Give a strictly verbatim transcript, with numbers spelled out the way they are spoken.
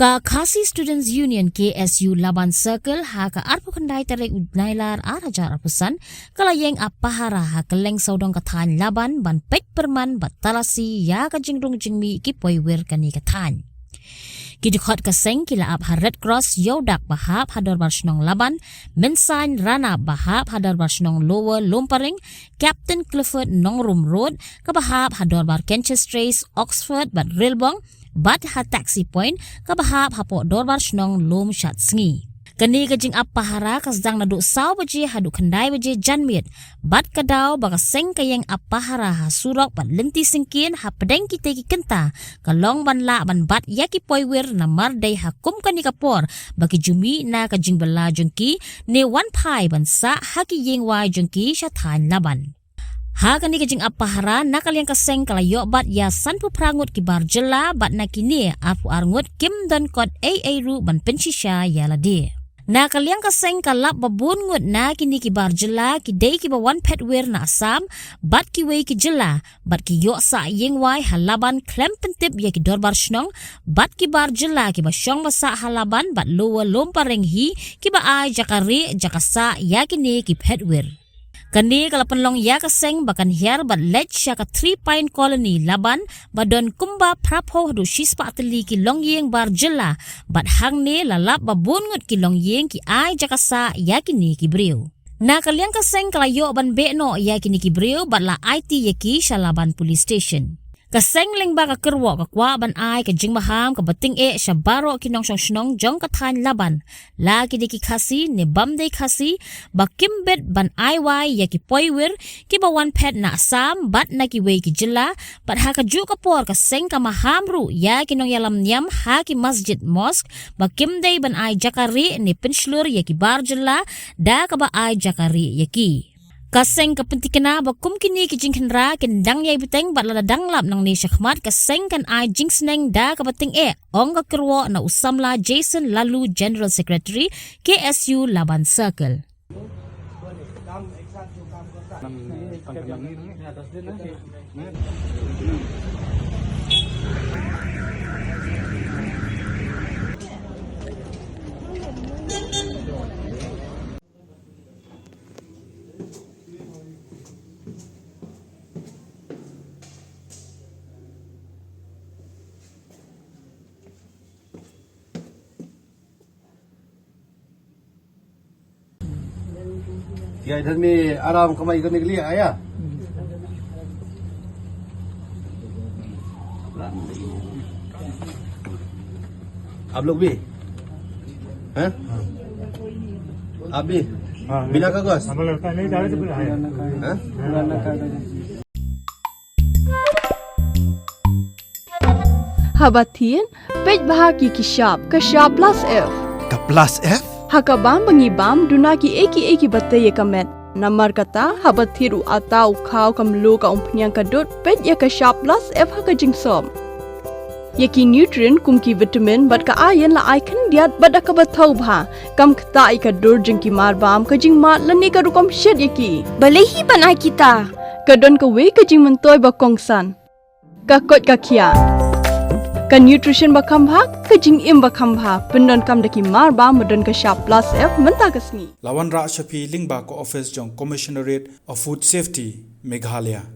Ka Khasi Students Union, K S U, Laban Circle, ha ka arphew khyndai tarik u Nailar ar hajar arphew san, ka la ïeng ap pahara ha kylleng sawdong ka thaiñ Laban ban peit pyrman bad talasi ïa ka jingrung jingmih ki poiwir kane ka thaiñ. Ki dkhot ka seng ki la ap ha Red Cross Ïewdak ba hap ha Dorbar Shnong Laban, Mynsain Ranap ba hap ha Dorbar Shnong Lower Lumparing, Captain Clifford Nongrum Road, kaba hap ha Dorbar Kenches Trace, Oxford bad Rilbong, bad ha Taxi Point, kaba hap hapoh Dorbar Shnong Lumshadsngi. Kane ka jingap pahara ka sdang naduh saw baje haduh khyndai baje janmiet, bad ka daw ba ka seng ka ïeng ap pahara ha surok bad lynti syngkien hapdeng kitei ki kynta, ka long ban lah ban bat ïa ki poiwir namar dei ha kum kane ka por ba ki ju mih na ka jingbylla jong ki, ne wan phai ban sah ha ki ïingwai jong ki sha thaiñ Laban. Ha kane ka jingap pahara, na ka liang ka seng ka la ïoh bat ïa sanphew phra ngut ki bar jylla, bad na kine arphew ar ngut kim don kot ei ei ruh ban pynshisha ïa lade. Na ka liang ka seng ka lap ba bun ngut na kine ki bar jylla ki dei kiba wan phet wir na Assam bad kiwei ki jylla, bad ki ïoh sah ïingwai ha Laban khlem pyntip ïa ki dorbar shnong, bad ki bar jylla kiba shong ba sah ha Laban bad Lower Lumparing hi kiba ai jaka rieh jaka sah ïa kine ki phet wir. Kane ka la pynlong ïa ka seng ba kan hiar bad leit sha ka Three Pine Colony Laban, ba don kumba phraphew haduh shispah tylli ki longïing bar jylla, bad hangne la lap ba bun ngut ki longïing ki ai jaka sah ïa kine ki briew. Na ka liang ka seng ka la ïoh ban beh noh ïa kine ki briew bad la aiti ïa ki sha Laban Police Station. Ka seng lyngba ka kyrwoh ka kwah ban ai ka jingmaham kaba tyngeh sha baroh ki nongshong shnong jong ka thaiñ Laban, la ki dei ki Khasi ne bym dei Khasi, ba kim bit ban ai wai ïa ki poiwir kiba wan phet na Assam bad na kiwei ki jylla, bad ha kajuh ka por ka seng ka maham ruh ïa ki nongïalam niam ha ki masjid mosque, ba kim dei ban ai jaka rieh ne pynshlur ïa ki bar jylla da kaba ai jaka rieh ïa ki. Ka seng ka pyntikna ba kum kine ki jingkhynra kin dang ïai bteng bad lada dang lap nangne shakhmat ka seng kan ai jingsneng da kaba tyngeh, ong ka kyrwoh na u samla Jason Laloo, General Secretary, K S U Laban Circle. या, इधर में आराम कमाई करने के लिए आया। आप लोग भी हैं? आप भी? हाँ, बिना कागज? हमारा लड़का नहीं, जावे तो बोला है। हैं? Haba thied, peit bha ki ki shap, ka shap plus F. Ka plus F? Ha ka bam ba ngi bam, duna ki ei ki ei kiba tei ïa ka met. Namar kata, haba thied u atta, u khaw, ka mluh, ka umphniang, ka dud, peit ïa ka shap plus F ha ka jingsop. Ïa ki nutrient kum ki vitamin bad ka iron la ai khyndiat bad da kaba thaw bha. Kam ktah ïa ka dur jong ki marbam, ka jingmad lane ka rukom shet ïa ki. Balei hi ban ai kita? Ka don kawei ka jingmyntoi ba kongsan. Ka koit ka khiah. Ka nutrition ba kham bha, ka jingim ba kham bha. Pyndonkam da ki marbam ba don ka shap plus F mynta ka sngi. La wanrah sha phi lyngba ka office jong Commissionerate of Food Safety, Meghalaya.